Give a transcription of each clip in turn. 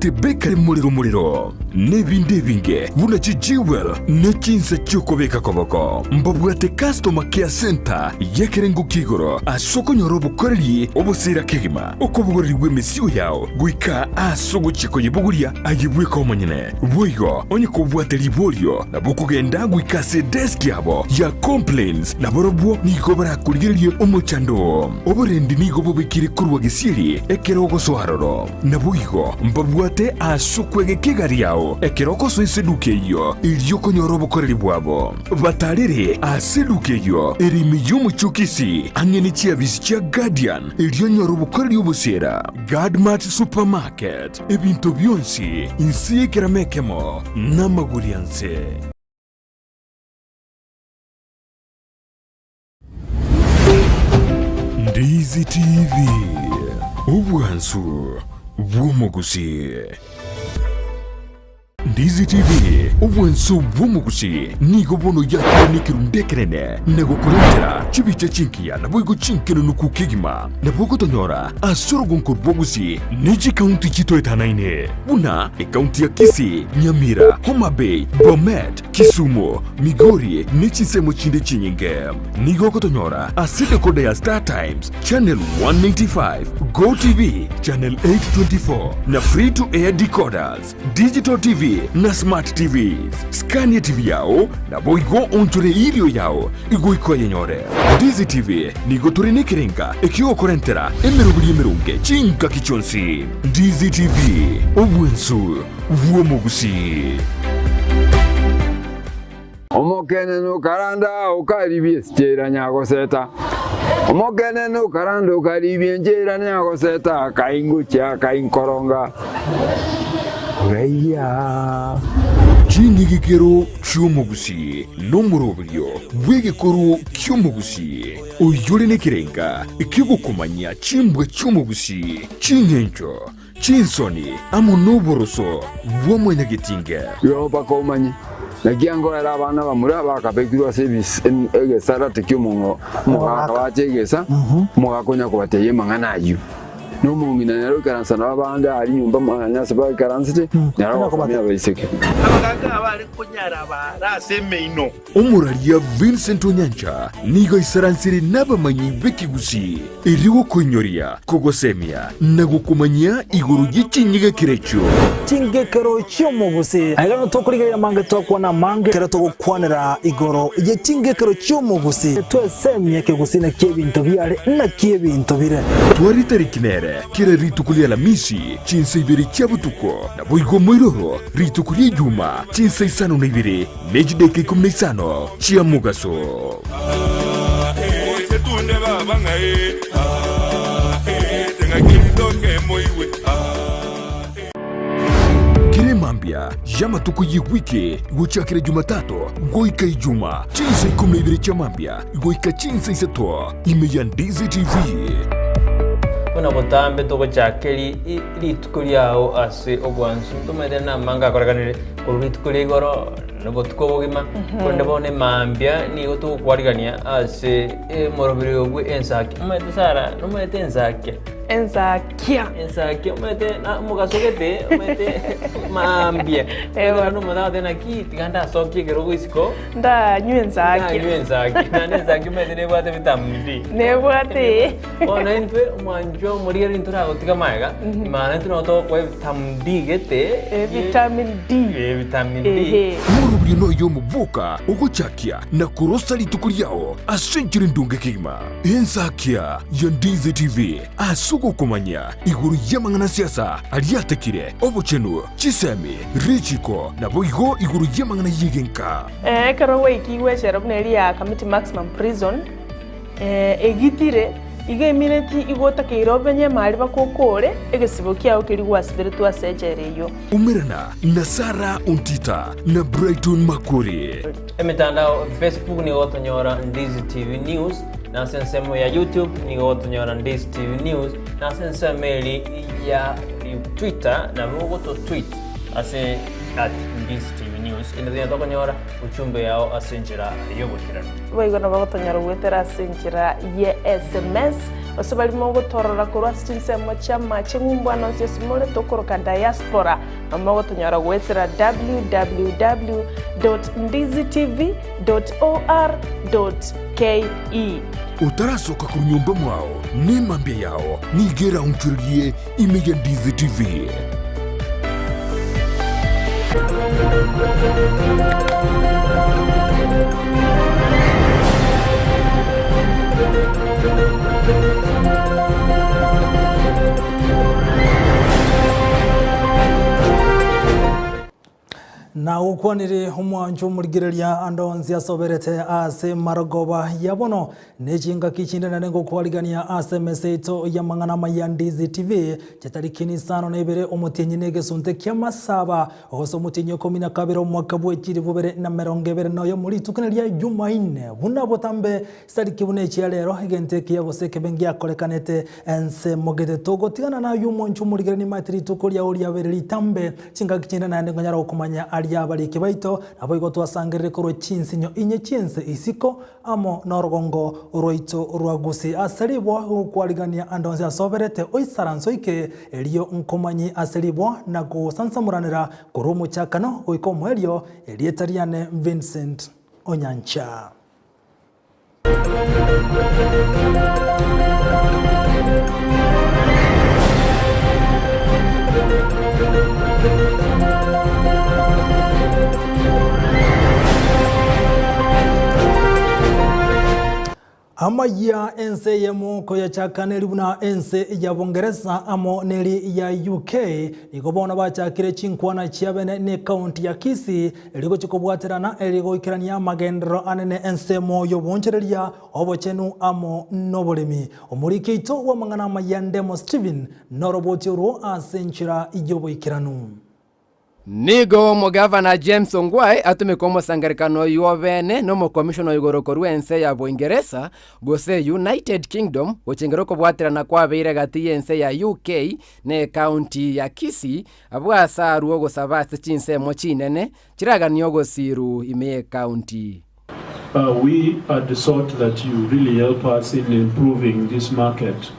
Mbabwate bakery morero morero, na ebinde ebinge buna chijewel ne chinsa chi'okobeka koboko. Mbabwate customer care centre y'ekerengo kia igoro ase okonyora obokoreri obosera kegima, okobogorerigwa emesigo yao goika ase ogochia koyebogoria aye bweka omonyene. Boigo onye kobwate riborio nabo okogenda goika ase edesk yabo ya complaints nabarobwo nigo barakorigererie omochando oo. Oborendi nigo bobekire korwa gesieri ekero ogosoa aroro. Naboigo mbabwate ase okwegeka egari yao ekero ogosoa ase eduka eyio, erio okonyora obokoreri bwabo. Batarere ase eduka eyio ere ime y'omochie o Kisii, ang'e ne chiabisi chia Guardian, erio onyore obokoreri obosiera. Guardmart Supermarket, ebinto bionsi inse y'ekerama ekemo namagori anse. Ndizi TV, obwansu bw'omogusii. Ndizi TV, obwansu bw'omogusii nigo bono yakire nekerundu ekenene na gokorentera chibicha chingiya naboigo chinkenenuku kegima. Nabo ogotonyora ase orogonko rwa Gusii ne chikaunti chitoetanaine buna ekaunti ya Kisii, Nyamira, Homa Bay, Bomet, Kisumu, Migori ne chinsemo chinde chinyinge. Nigo ogotonyora ase decoder ya Star Times, Channel 195, Go TV, Channel 824 na Free to Air decoders, Digital TV na Smart TVs. Scan TV yao naboigo onchore erio yao igoika oyenyore. Ndizi TV nigo tore nekerenga ekiogokorentera emeroberi emeronge chingaki chionsi. Ndizi TV, obwensu bw'omogusii. Omokenene okaranda okaribia esichera nyagoseta, Omokenene okaranda okaribia enchera nyagoseta, Akaingochia akainkoronga oraiya. Ching'igikero chi'omogusii nomoroberio bw'egekoro ki'omogusii, oyore nekerenga ki'ogokomanyia chimbwa chi'omogusii, ching'encho, Chinsoni amo noboroso bwa mwanyagetinge. Igo mpaka omanye, naki angoera abana bamura bakabekirwe ase egesarate ki'omogaka bache egesa, omogaka onya kobatebia amang'ana ayio. Na omong'ina nere oikaransa nabo abande aria nyomba nonya ase baikaransete, nere ogosomia abaiseke. Abagaaka abare konyara baare ase emeino. Omoraria Vincent Onyancha nigo aisaransire nabamanyi b'ekegusii erio gokoinyoria, kogosemia na gokomanyia igoro ye chinyegekero echio. Chingekero chi'omogusii. Aiga nigo tokorigereria amange twakwana amange ekero togokwanera igoro ye chingekero chi'omogusii. Twesemie ekegusii naki ebinto biare naki ebinto bire. Tware tariki nere kera rituko ri'Alamisi chinsa ibere chia botuko, naboigo moiroro rituko ri'Ejuma chinsa isano na ibere Ne chidaeka ikomi na isano chia mogaso. Kera emambia y'amatuko y'ewiki gochakera Jumatato goika Ijuma, chinsa ikomi na ibere chia mambia goika chinsa isato, ime ya Ndizi TV. Buna botambe togochakeri rituko riao ase obwansu, ntomaete namange akorekanire. Korwa rituko ria igoro na obotuko obogima, korende bono emambia nigo togokwarigania ase emoroberi obwe ensakia. Omanyete Sarah, nomanyete ensakia? Ensakia. Ensakia omanyete na omogaso gete, omanyete maambia. Ewa. Omanyete omonto agoteba naki tiga ndasokie ekerogo isiko, Ndanywe ensakia. ndanywe ensakia. Naende ensakia omanyete nebwate vitamin D. Nebwate ee. Bono intwe omwanchwa omorigereria ntoragotiga magega, maana intwe nabo togokoa evitamin D gete, Eh, vitamin D. Eh, vitamin D. Ehe. Omoroberio noyo omoboka ogochakia na korosa rituko riao ase enchera endonge kegima. Ensakia ya Ndizi TV ase ogokomanyia igoro y'amang'ana siasa aria atekire, obochenu, chisemi, richiko, naboigo igoro y'amang'ana y'egenka. Eh, ekero gwaikigwe echela buna eria ya Kamiti Maximum Prison, Egitire, igo emineti igo otakeire obenye emari bakokore egesibo kiao keria gwasiberetwe ase echela eyio. Umerana na Sarah Ontita na Brighton Makori. Emetandao Facebook nigo ogotonyora Ndizi TV News, na ase ensemo ya YouTube nigo ogotonyora Ndizi TV News, na ase ensemo eri ya Twitter nabo ogototweet ase at Ndizi TV News. Ende tonya tokonyora Uchumbe yao ase enchera y'oboikeranu. Boigo nabo gotonyora goetera ase enchera ye sms. Gose baria mogotorora korwa ase chinsemo chi'amache ng'umbu ane onsi ase more tokoroka diaspora, na mogotonyora goetera www.ndizitv.or.ke. Otarasoka korwa nyomba mwao, nemambia yao nigo eraonchorerie ime ya Ndizi TV. Nagokwanire omwancho omorigereria ande onsi asoberete ase marogoba ya bono, ne chingaki chinde naende ngokwarigania ase emesa yaito y'amang'ana amaya Ndizi TV, chitariki nisano na ibere omotienyi na egesunte ki'amasaba, gose omotienyi o ikomi na kabere omwaka bwe chilifu bibere na emerongo ebere na oyomo rituko ria Jumaine. Buna botambe chitariki buna echia rero, egento ekiya gose ekebe ngiakorekanete ensemo gete. Togotigana nayio omwancho omorigereria nimaete rituko riao riabeire ritambe, Chingaki chinde naende nkonyara gokomanya aria abariki baito, naboigo twasangerire korwa chinsinyo inye chi'ense isiko amo norogongo rwaito rwa Gusii. Ase ribwa gokwarigania ande onsi asoberete, oisaranse oike, erio nkomanyie ase ribwa na gosansamoranera korwa omochakano goika omoerio, erieta riane Vincent Onyancha. Amayia ense eyemo koyachakaneri buna ense ya Bongeresa amo neri ya UK nigo bono bachakire chinkwana chiabene ne county ya Kisii Erio gochia kobwaterana eri goikerania amagenderero anene ensemo y'oboonchoreria, obochenu amo noboremi. Omoriki oito bw'amang'ana amaya Ndemo Stephen noroboti orwo ase enchera y'oboikeranu. Nigo omogavana James Ongwae atumeka omosangererekano oyio obene nomokomishona o igoro korwa ense ya Boingeresa gose United Kingdom gochengera okobwaterana kwabeire gati y'ense ya UK ne ekaunti ya Kisii Abwo ase arue ogosaba ase chinsemo chinene chiraganie ogosiru ime y'ecounty. We had sought that you really help us in improving this market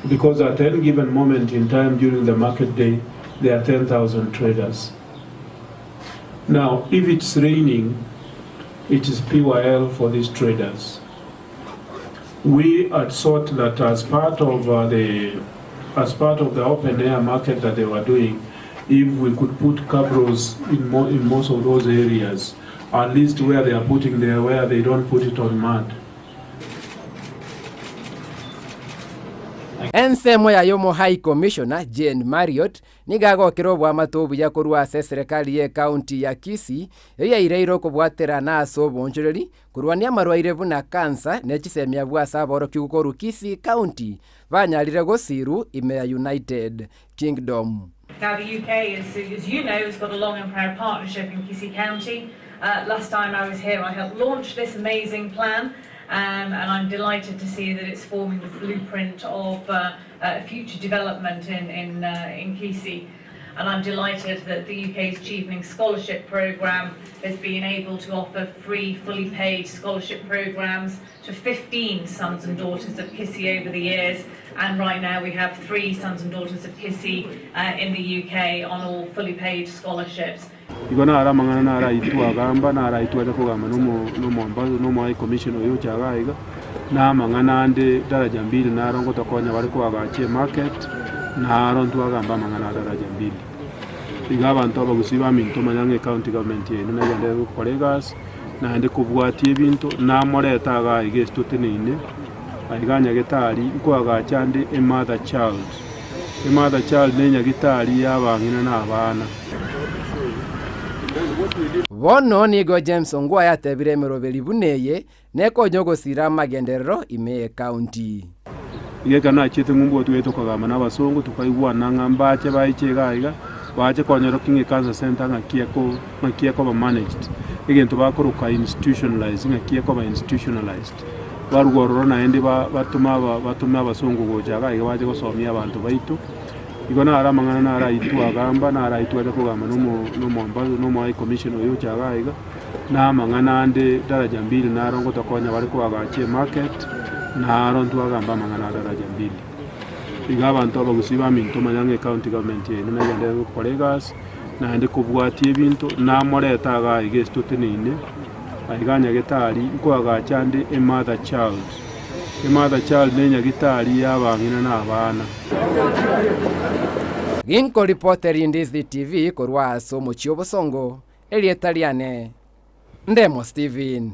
because at any given moment in time during the market day there are 10,000 traders. Now if it's raining it is PYL for these traders. We had sought that as part of the as part of the open air market that they were doing, if we could put cabros in, mo in most of those areas, at least where they are putting there, where they don't put it on mud. Ensemo yaye omo High Commissioner Jane Marriott nigo agokera oboamate obuya korwa ase eserekari ye county ya Kisii eyio yaireire okobwaterana ase oboonchoreri Korwania amarwaire buna kansa ne chisemi abwo ase aborokigwa korwa Kisii County banyarire gosiru ime ya United Kingdom. Now the UK, as, as you know, has got a long and proud partnership in Kisii County. Last time I was here I helped launch this amazing plan um, and I'm delighted to see that it's forming the blueprint of future development in, in, in Kisii. And I'm delighted that the UK's Chevening Scholarship Programme has been able to offer free, fully paid scholarship programmes to 15 sons and daughters of Kisii over the years. And right now we have three sons and daughters of Kisii in the UK on all fully paid scholarships. Igo naro amang'ana naro aitwe agamba, naro aitwe acha kogamba nomo nomo nomo high commission oyo ocha iga iga, na amang'ana ande daraja mbili naro ngotokonya bare koagacha emarket, naro ntwagamba amang'ana a daraja mbili. Iga abanto abagusii baminto manya ng'a ecounty government yaino negenderere gokora egasi, naende kobwatia ebinto, namorete igaa iga ase toteneine, aiga nyagetari nkoagacha ande emother child. Emother child ne enyagitari ya abang'ina na abana. Bono nigo James Ongwae atebire emeroberi buna eye nekonye ogosira amagenderero ime y'ecounty. Iga ekero nachiete ng'umbu otwete tokagamba na abasongo tokaigwana ng'a mbache baiche iga iga, bache konyora ki ng'a ecancer centre ng'aki eko ng'aki ekoba managed, egento bakoroka institutionalized ng'aki ekoba institutionalized. Barwa ororo naende ba batome aba batome abasongo gocha iga iga bache gosomia abanto baito. Igo naro amang'ana naro aitwe agamba, naro aitwe acha kogamba nomo nomo nomo high commission oyo ocha iga iga, na amang'ana ande daraja mbili naro ngotokonya bare koagacha emarket, Naro ntwagamba amang'ana a Daraja Mbili. Iga abanto abagusii baminto manya ng'a ecounty government yaino negenderere gokora egasi, naende kobwatia ebinto, namorete igaa iga ase toteneine, aiga nyagetari, nkoagacha ande emother child. Emother child ne enyagitari ya abang'ina na abana. Ginkoripoteri Ndizi TV korwa ase omochie obosongo, erieta riane Ndemo Steven.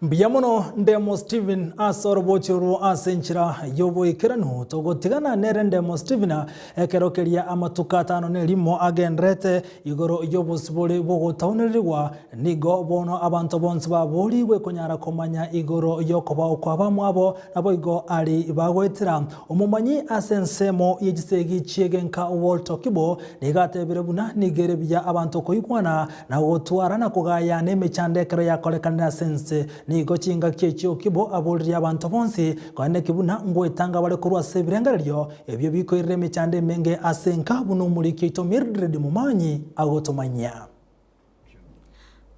Mbuya mono Ndemo Steven ase orobochi orwo ase enchera y'oboikeranu. Togotigana nere Ndemo Steven ekero keria amatuko atano na erimo agenderete igoro y'obosibore bw'ogotaunererigwa. Nigo bono abanto bonsi baboorigwe konyara komanya igoro y'okobao kw'abamwabo, naboigo aria bagoetera. Omomanyi ase ensemo ye chisegi chi'egenka Walter Kibo nigo atebire buna nigo ere buya abanto koigwana na gotwara na kogaya nemechando ekero yakorekanire ase ense. Nigo chingaki echio Kibo aboririe abanto bonsi koeneki buna ngoetanga bare korwa ase ebirengererio ebio bikoirera emechando emenge ase enka buna omoriki oito Mildred Momanyi agotomanyia.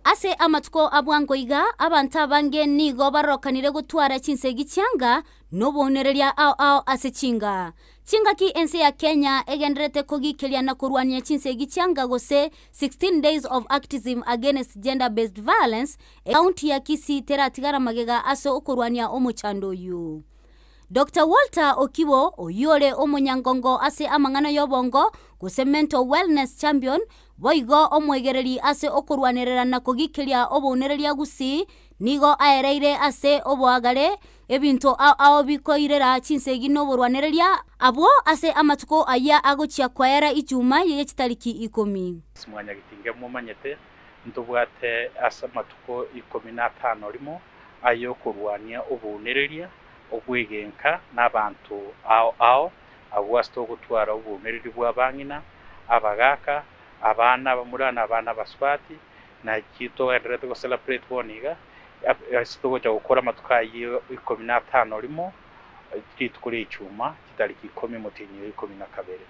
Ase amatuko a bwango iga, abanto abange nigo barokanire gotwara chinsegi chianga na obounereria ao ao ase chinga. Chingaki ense ya Kenya egendererete kogikeria na korwania chinsegi chianga gose 16 days of activism against gender based violence, ekaunti ya Kisii teratigara magega ase okorwania omochando oyio. Doctor Walter Okibo, oyio ore omonyangongo ase amang'ana y'obongo gose mental wellness champion, boigo omoegereri ase okorwanerera na kogikeria obounereria Gusii, nigo aereire ase oboagare ebinto ao ao bikoirera chinsegi noborwanereria abwo ase amatuko ayia agochia koera Ijumaa ye chitariki ikomi. Mwanyagetinge momanyete ntobwate ase amatuko ikomi na atano rimo ay'okorwania obounereria obw'egenka na abanto ao ao, abwo ase togotwara obounereria bw'abang'ina, abagaaka, abana abamura na abana abasubati, naki togendererete go celebrate bono iga, ase togocha gokora amatuko ayio ikomi na atano rimo, rituko ria ichuma, chitariki ikomi omotienyi o ikomi na kabere.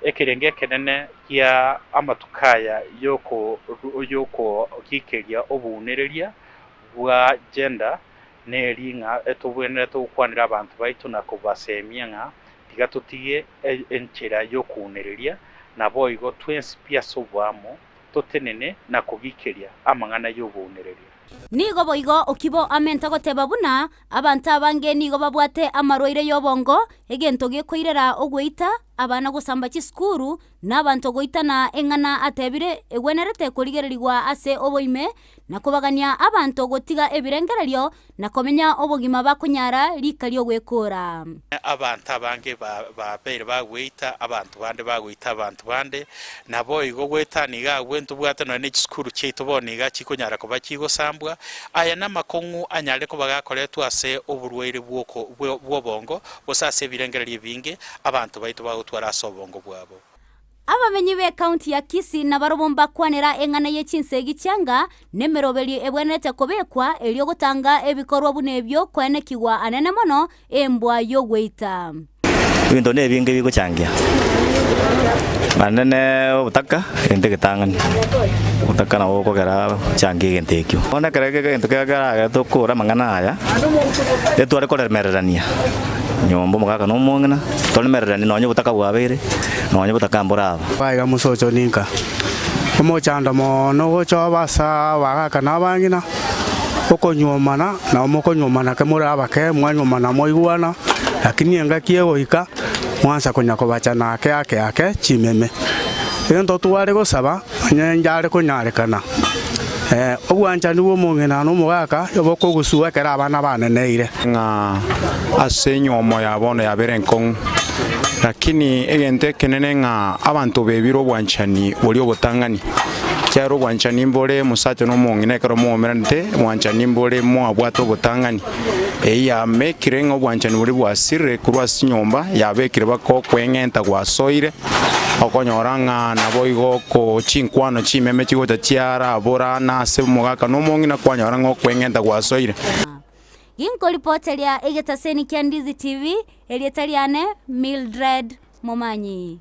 Ekerengo ekenene kia amatuko aya yoko yokogikeria obounereria bwa gender neri ng'a etobwenerete gokwanera abanto baito na kobasemia ng'a tiga totige enchera y'okounereria, naboigo twensi pi ase oboamo totenene na kogikeria amang'ana y'obounereria. Nigo boigo Okibo amente goteba buna abanto abange nigo babwate amarwaire y'obongo, egento gekoirera ogweita, abana gosamba chisukuru, na abanto goitana eng'ana atebire egwenerete korigererigwa ase oboime na kobagania abanto gotiga ebirengererio na komenya obogima bakonyara rika ri'ogwekoora. Abanto abange babeire bagweita abanto bande bagoita abanto bande, naboigo goetania iga agwo ntobwate nonya ne chisukuru chiaito bono iga chikonyara koba chigosambwa. Aya namakong'u anyare koba gakoretwa ase oborwaire bw'obongo, gose ase ebirengererio ebinge abanto baito bagotwara ase obongo bwabo. Abamenyi b'ekaunti ya Kisii nabarobwo mbakwanera eng'ana ye chinsegi chianga na emeroberio ebwenerete kobekwa erio gotanga ebikorwa buna ebio koenekigwa anene mono embwa y'ogweita. Ebinto nebinge bigochangia, naende ne obotaka egento egetang'ani, obotaka nabo bokogera ochangie egento ekio. Bono ekero egento keria keragere tokore amang'ana aya, etware koremererania nyomba omogaka na omong'ina, toremereranie nonye obotaka bwabeire. Nonya botaka mboraba. Aiga mosocho ninka omochando mono ogocha obe ase abagaka na abang'ina, okonyuomana, nabo mokonyuomana ke more abake, mwanyuomana mwaigwana, lakini engaki egoika, mwansa konya kobachana ake ake ake chimeme. Egento tware gosaba, onye inche are konyarekana, obwanchani bwa omong'ina na omogaka bokogusua ekero abana baneneire. Ng'a ase enywomo ya bono yabere enkong'u, lakini egento ekenene ng'a abanto bebire obwanchani boria obotang'ani, ekiagera obwanchani mbore omosacha na omong'ina ekero moumeranete, obwanchani mbore mwabwate obotang'ani. Eyio yamekire ng'a obwanchani boria bwasirire korwa ase chinyomba, yabekire baka okweng'enta gwasoire, okonyora ng'a naboigo oko chinkwano chimeme chigocha chiarabora na ase omogaka na omong'ina kwanyora ng'a okweng'enta gwasoire. Ginkoripoteria egetaseni kia Ndizi TV, erieta riane Mildred Momanyi.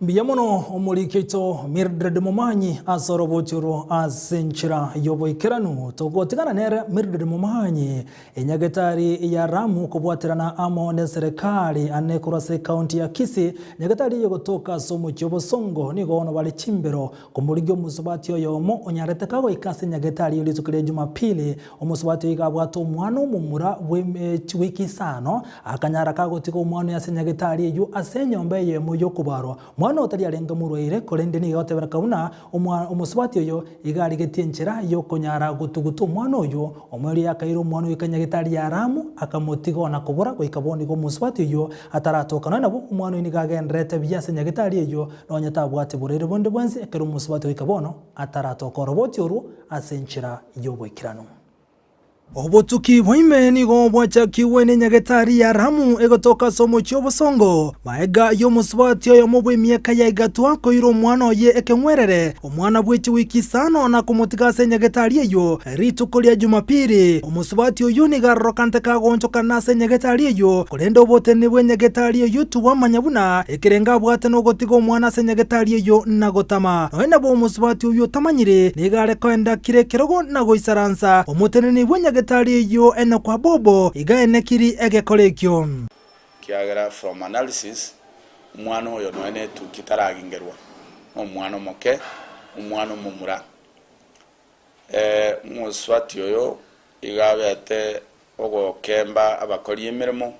Mbuya mono omoriki oito Mildred Momanyi ase orobochi oro ase enchera y'oboikeranu. Togotigana nere Mildred Momanyi, enyagetari ya Ramu kobwaterana amo neserekari ane korwa ase ekaunti ya Kisii, nyagetari eye gotoka ase omochie obosongo nigo bono bare chimbero komorigia omosubati oyomo onyarete kagoika ase nyagetari eye rituko ria Jumapili. Omosubati oyo iga abwate omwana omomura bwe chiwiki isano, Akanyara kagotiga omwana oye ase nyagetari eyio ase enyomba eyemo y'okobarwa. Mwana otari arenge omorwaire, korende nigo agotebereka buna omosubati oyo iga arigetie enchera y'okonyara gotuguta omwana oyio. Omoerio akaira omwana oyo goika nyagetari ya Ramu, akamotiga ona kobora goika bono igo omosubati oyio ataratoka. Nonya nabo, omwana oyio nigo agendererete buya ase nyagetari eyio, nonya tabwati borwaire bonde bwensi, ekero omosubati goika bono ataratoka oroboti orwo ase enchera y'oboikeranu. Obotuki bwa ime nigo bwachakigwe nenyagetari ya Ramu egotoka ase omochie obosongo. Magega y'omosubati oyomo bw'emiaka ya igatwa koira omwana oye ekeng'werere, omwana bwe chiwiki isano na komotiga ase enyagetari eyio rituko ria Jumapili. Omosubati oyio nigo arorokante kagoonchokana ase enyagetari eyio, korende oboteneni bw'enyagetari eyio tibwamanya buna ekerengo abwate nogotiga omwana ase enyagetari eyio na gotama. Nonya nabo omosubati oyio otamanyiri, nigo are koenda kera ekerogo na goisaransa omoteneni bw'enyagetari eyio Enock Abobo iga enekiri egekora ekio. Ekiagera from analysis, omwana oyo nonya netuki taragingerwa, nomwana omoke, omwana omomura. Omosubati oyo iga abete ogokemba abakori emeremo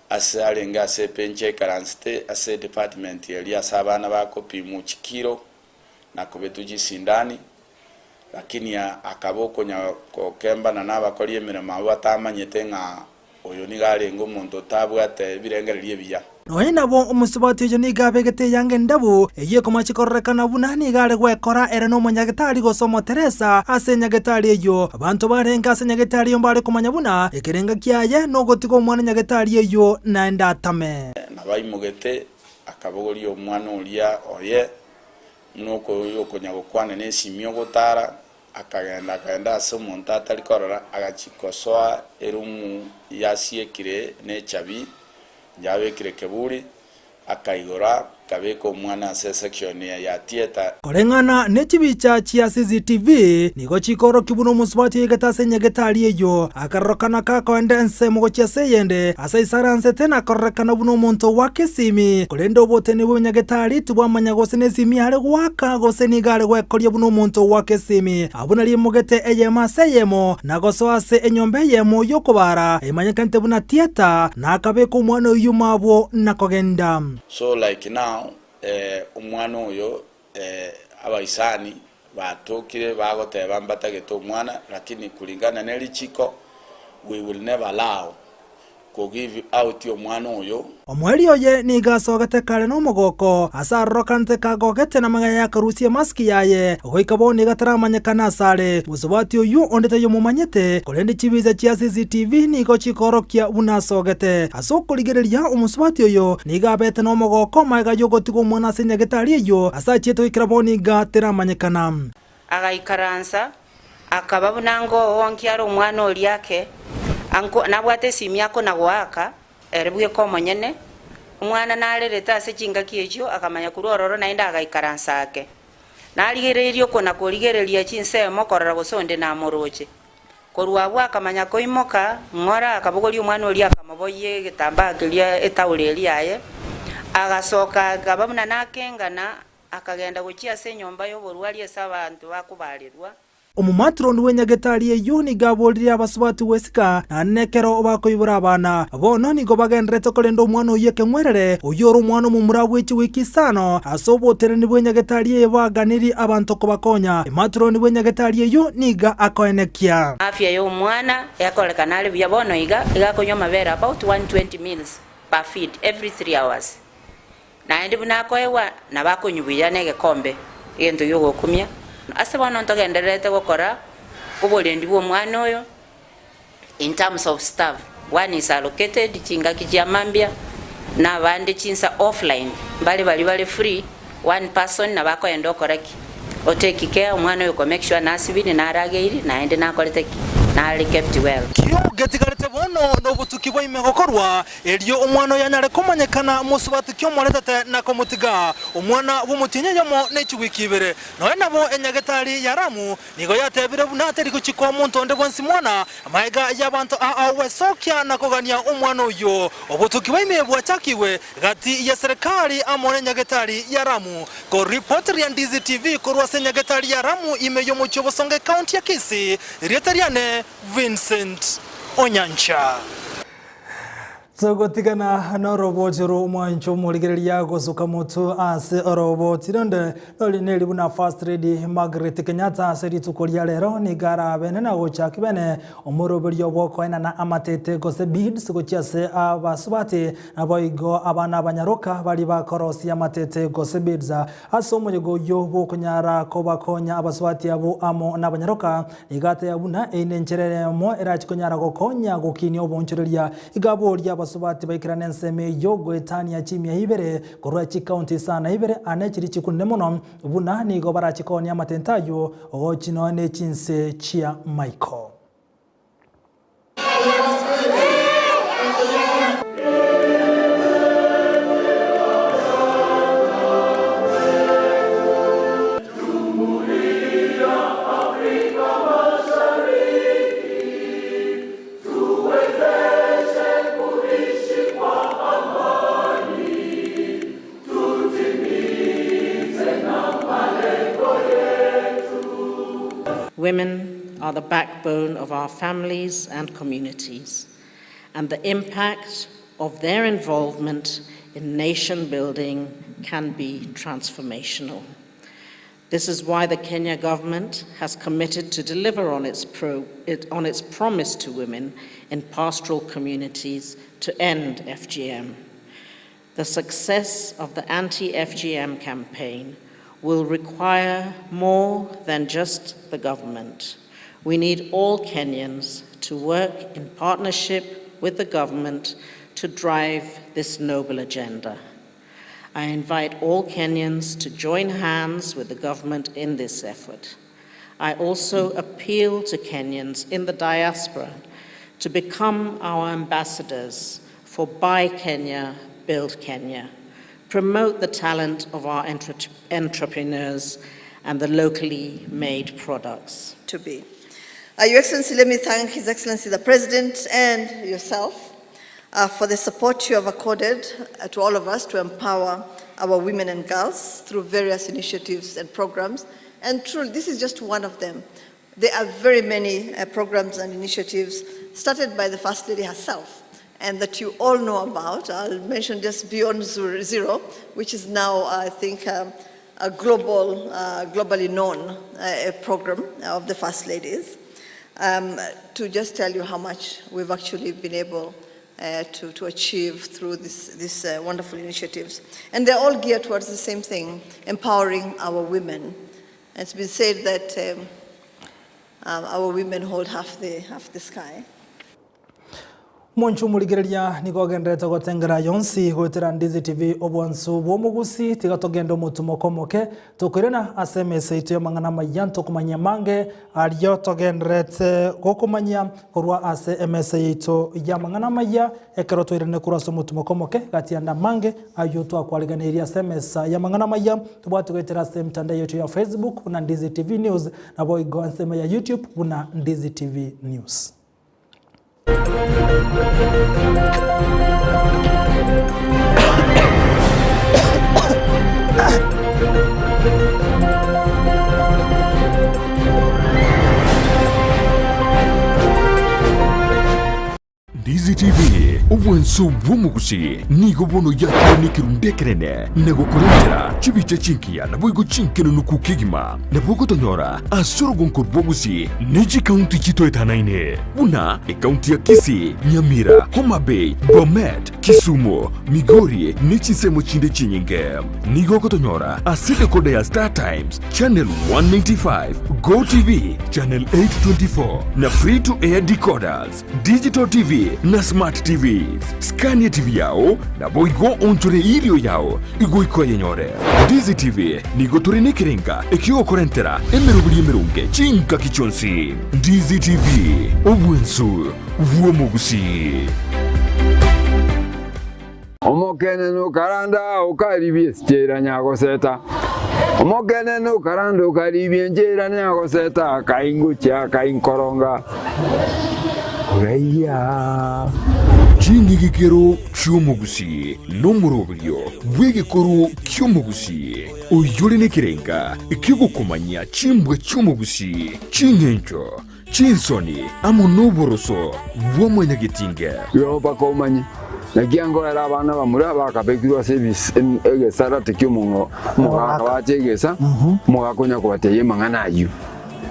ase arenge ase epenchi aikaransete ase edepartment eria ase abana bakopimwa chikiro na kobetwa chisindani, lakini akaba okonya gokembana nabakori emeremo abwo batamanyete ng'a oyo nigo arenge omonto otabwate ebirengererio ebiya. Nonya nabo, omosubati oyio nigo abegete eyanga endabu, eyio ekomochia kororekana buna nigo are gwekora ere nomonyagetari gose omoteresa ase enyagetari eyio. Abanto barenge ase enyagetari eyio mbare komanya buna ekerenga kiaye nogotiga omwana enyagetari eyio naende atame. Nabaimogete, akabogoria omwana oria oye, buna okonya gokwana nesimi ogotara, akagenda akagenda ase omonto atari korora, agachia kosoa erumu yasiekire nechabi, yabekire keburi, akaigora, akabeka omwana ase esection ya theatre. Koreng'ana ne chibicha chia CCTV, nigo chikoorokia buna omosubati oigete ase enyagetari eyio, akarorokana kakoenda ensemo gochia ase eyende, ase aisaransete na kororekana buna omonto ogoaka esimi, korende oboteni bw'enyagetari tibwamanya gose nesimi are goaka gose nigo are gwekoria buna omonto ogoaka esimi. Abwo narimogete eyemo ase eyemo, na gosoa ase enyomba eyemo y'okobara, emanyekanete buna theatre, na akabeka omwana oyio mabwo na kogenda. So like now omwana oyo abaisani batokire bagoteba mbatagete omwana lakini kulingana ne richiko we will never allow ko give out omwana oyo. Omoerio oye nigo asogete kare nomogoko, ase arorokanete kagogete namang'ana y'akarusia emaski yaye, goika bono iga taramanyekana asare. Mosubati oyio onde taiyo omomanyete, korende chibisa chia CCTV nigo chikoorokia buna asogete. Ase okorigereria omosubati oyo nigo abete nomogoko magega y'ogotiga omwana ase nyagetari eyio ase achiete goikera bono iga teramanyekana. Agaikaransa, akaba buna ngoonkia are omwana oria ake, anko nabwate esimi akona-goaka, ere bweka omonyene. Omwana narerete ase chingaki echio, akamanya korwa ororo naende agaikaransa ake. Narigereirie okona-korigereria chinsemo korora gose onde namoroche. Korwa abwo akamanya koimoka ng'ora, akabogoria omwana oria akamoboyia egetambaa keria etauro eria yaye, agasoka akaba buna nakengana, akagenda gochia ase enyomba y'oborwari ase abanto bakobarerwa. Omomatroni bw'enyagetari eyio nigo aboririe abasubati gwesika, naende nekero bakoibora abana. Bono nigo bagendererete korenda omwana oyio ekeng'werere, oyio ore omwana omomura bwe chiwiki isano. Ase oboteneneri bw'enyagetari eye baganirie abanto kobakonya. Ematroni bw'enyagetari eyio nigo akoenekia. Afya y'omwana yakorekana are buya bono iga, iga akonywa amabere about 120 mils per feed every 3 hours. Naende buna akoegwa, nabo akonywa buya negekombe, egento gi'ogokumia. Ase bono ntogendererete gokora oborendi bw'omwana oyo in terms of staff, one is allocated chingaki chia mambia, na abande chinsa offline, mbare baria bare free, one person nabo akoenda okora ki? O take care omwana oyo ko make sure nasibiri, narageiri, naende nakorete ki? Nare kept well. Kio getigarete bono. Bono nobotuki bwaime gokorwa, erio omwana oyo anyare komanyekana mosubati ki omoretete na komotiga, omwana bw'omotienyi oyomo ne chiwiki ibere. Nonya nabo enyagetari ya Ramu nigo yatebire buna teri gochikwa omonto onde bwensi mwana, amaega y'abanto aa gwesokia na kogania omwana oyio. Obotuki bwaime bwachakigwe gati y'eserekari amo nenyagetari ya Ramu. Koripoteria Ndizi TV korwa ase enyagetari ya Ramu ime y'omochie o Bosongo ekaunti ya Kisii, erieta riane Vincent Onyancha. Togotigana noroboti oro omwancho omorigereria gosuka motwe ase oroboti rende nori neri buna First Lady Margaret Kenyatta ase rituko ria rero nigo arabene na gochaki bene omoroberio bw'okoenana amatete gose beads gochia ase abasubati naboigo abana abanyaroka baria bakorosia amatete gose beads ase omoyega oyio bw'okonyara kobakonya abasubati abwo amo nabanyaroka Iga ateba buna eye nenchera eyemo erache konyara gokonya gokinia oboonchoreria. Iga aboria abasubati baikerane ensemo eyio goetania chimia ibere korwa chikaunti isano na ibere ane chiri chikunene mono, buna nigo barache koonia amatente ayio gochi nonya ne chinse chia maiko. Women are the backbone of our families and communities, and the impact of their involvement in nation building can be transformational. This is why the Kenya government has committed to deliver on its, pro, it, on its promise to women in pastoral communities to end FGM. The success of the anti FGM campaign will require more than just the government. We need all Kenyans to work in partnership with the government to drive this noble agenda. I invite all Kenyans to join hands with the government in this effort. I also appeal to Kenyans in the diaspora to become our ambassadors for Buy Kenya, Build Kenya. Promote the talent of our entre entrepreneurs and the locally made products. To be. Uh, Your Excellency, let me thank His Excellency the President and yourself uh, for the support you have accorded uh, to all of us to empower our women and girls through various initiatives and programs. And truly, this is just one of them. There are very many uh, programs and initiatives started by the First Lady herself and that you all know about. I'll mention just Beyond Zero, which is now, I think, um, a global, uh, globally known uh, program of the First Ladies, um, to just tell you how much we've actually been able uh, to, to achieve through this, these uh, wonderful initiatives. And they're all geared towards the same thing, empowering our women. It's been said that um, um, our women hold half the, half the sky. Omonche omorigereria nigo ogendererete gotengera yonsi goetera Ndizi TV obwansu bw'omogusi tiga togende omotumoko omoke tokoirana ase emesa yaito y'amang'ana amaya ntokomanyia amange ario togendererete gokomanyia korwa ase emesa yaito y'amang'ana amaya ekero twairanire korwa ase omotumoko omoke gati ande amange ayio twakwariganeirie ase emesa y'amang'ana amaya tobwate goetera ase emitandao yaito ya Facebook buna Ndizi TV News naboigo ensemo ya YouTube buna Ndizi TV News. Ndizi TV, obwanso bw'omogusi nigo bono yakire nekerundu ekenene na gokorentera chibicha chingiya naboigo chinkenunuku kegima. Nabo ogotonyora ase orogonko rw'obosie ne chikaunti chitoetanaine, buna ekaunti ya Kisii, Nyamira, Homa Bay, Bomet, Kisumu, Migori ne chinsemo chinde chinyinge. Nigo ogotonyora ase decoder ya Star Times, Channel 195, Go TV, Channel 824 na Free to Air decoders, Digital TV na Smart TV. 6. Skania etibi yao, naboigo oonchore erio yao goika oyenyore. Ndizi TV nigo tore nekerenga ekiogokorentera emeroberi emeronge chingaki chionsi. Ndizi TV, obwensu bw'omogusii. Omokenene okaranda okaribia esichera nyagoseta, Omokenene okaranda okaribia enchera nyagoseta, Akaingochia akainkoronga oraiya. Ching'igikero chi'omogusii nomoroberio bw'egekoro ki'omogusii, oyore nekerenga ki'ogokomanyia chimbwa chi'omogusii, ching'encho, Chinsoni amo noboroso bwa mwanyagetinge. Igo mpaka omanye, naki angoera abana bamura bakabekirwe ase egesarate ki'omogaka bache egesa, omogaka onya kobatebia amang'ana ayio.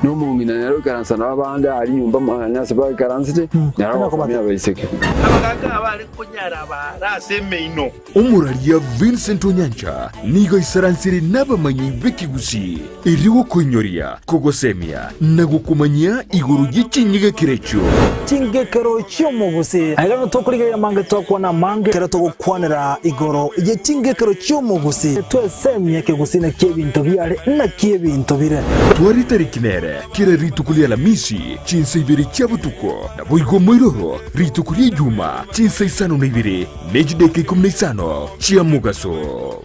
Na omong'ina nere oikaransa nabo abande aria nyomba mwane ase baikaransete, nere ogosomia abaiseke. Abagaaka abare konyarabara ase emeino. Omoraria Vincent Onyancha nigo aisaransire nabamanyi b'ekegusii erio gokoinyoria, kogosemia na gokomanyia igoro ye chinyegekero echio. Chingekero chi'omogusii. Aiga nigo tokorigereria amange twakwana amange ekero togokwanera igoro ye chingekero chi'omogusii. Twesemie ekegusii naki ebinto biare naki ebinto bire. Tware tariki nere kera rituko ri'Alamisi chinsa ibere chia botuko, naboigo moiroro rituko ri'Ejuma chinsa isano na ibere Ne chidaeka ikomi na isano chia mogaso.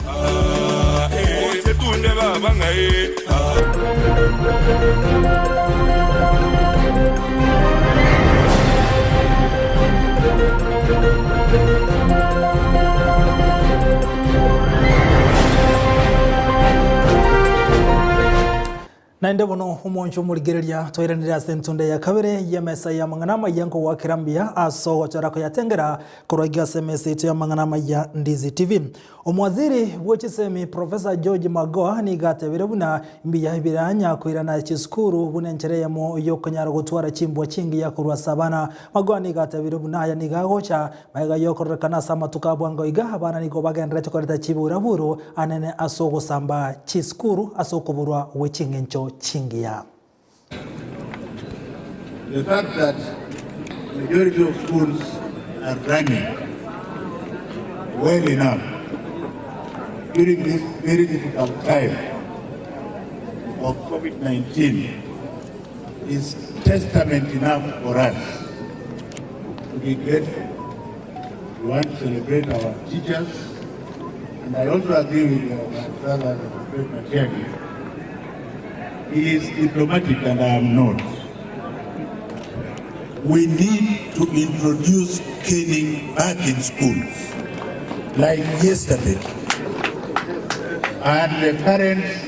Naende bono omonche omorigereria, twairanire ase entunda ya kabere y'emesa y'amang'ana amaya nkogoakera mbuya ase ogochora koyatengera korwa iga ase emesa yaito y'amang'ana amaya Ndizi TV. Omowaziri bwe chisemi Professor George Magoha nigo atebire buna mbuya biranya koirana chisukuru buna enchera eyemo yokonyara gotwara chimbwa chingiya korwa ase abana. Magoha nigo atebire buna aya nigo agocha Magega y'okororekana ase amatuko a bwango iga, abana nigo bagendererete koreta chiburaburu anene ase ogosamba chisukuru ase okoborwa gwe ching'encho chingiya. The fact that majority of schools are running well enough during this very difficult time of COVID-19 is testament enough for us to be grateful. We want to celebrate our teachers, and I also agree with my brother, Fred Matiang'i. He is diplomatic and I am not. We need to introduce caning back in schools, like yesterday. And the parents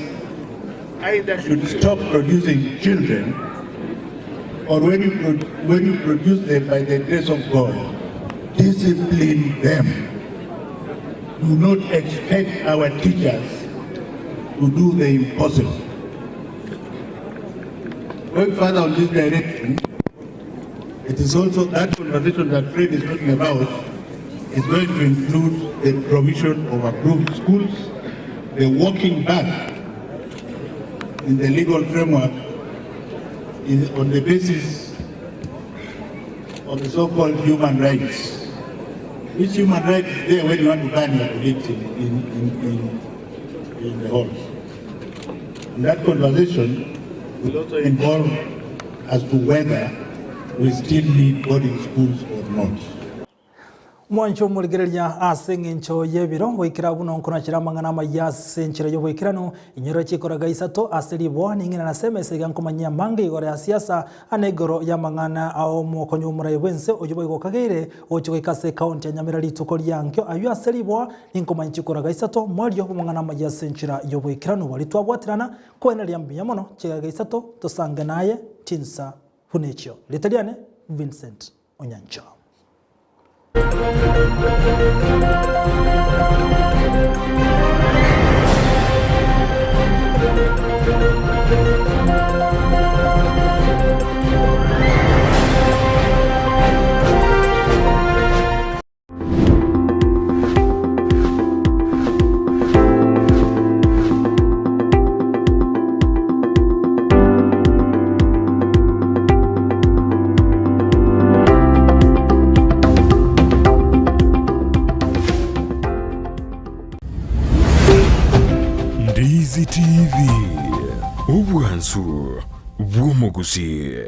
either should stop producing children or when you, when you produce them by the grace of God, discipline them. Do not expect our teachers to do the impossible. Going further on this direction, it is also that conversation that Fred is talking about is going to include the provision of approved schools, the walking back in the legal framework in, on the basis of the so-called human rights. Which human right is there when you want to ban your colleagues in, in, in, in, in the halls? And that conversation will also involve as to whether we still need boarding schools or not. Mwanche omorigereria ase engencho y'ebiro, goikera buna nkonachera amang'ana amaya ase enchera y'oboikeranu, inyore chikoraga isato ase riboa, ning'ina nase emesa iga nkomanyia amange igoro ya siasa, ane igoro y'amang'ana ao omokonyi omorai bw'ense oyio boigo okageire gochia goika ase ekaunti ya Nyamira rituko riankio ayio ase riboa, ninkomanyia chikoraga isato mwario bw'amang'ana amaya ase enchera y'oboikeranu baria twabwaterana koeneria mbuya mono chigaga isato tosange naye chinsa buna echio. Erieta riane Vincent Onyancha. Ndizi TV, obwansu bw'omogusii.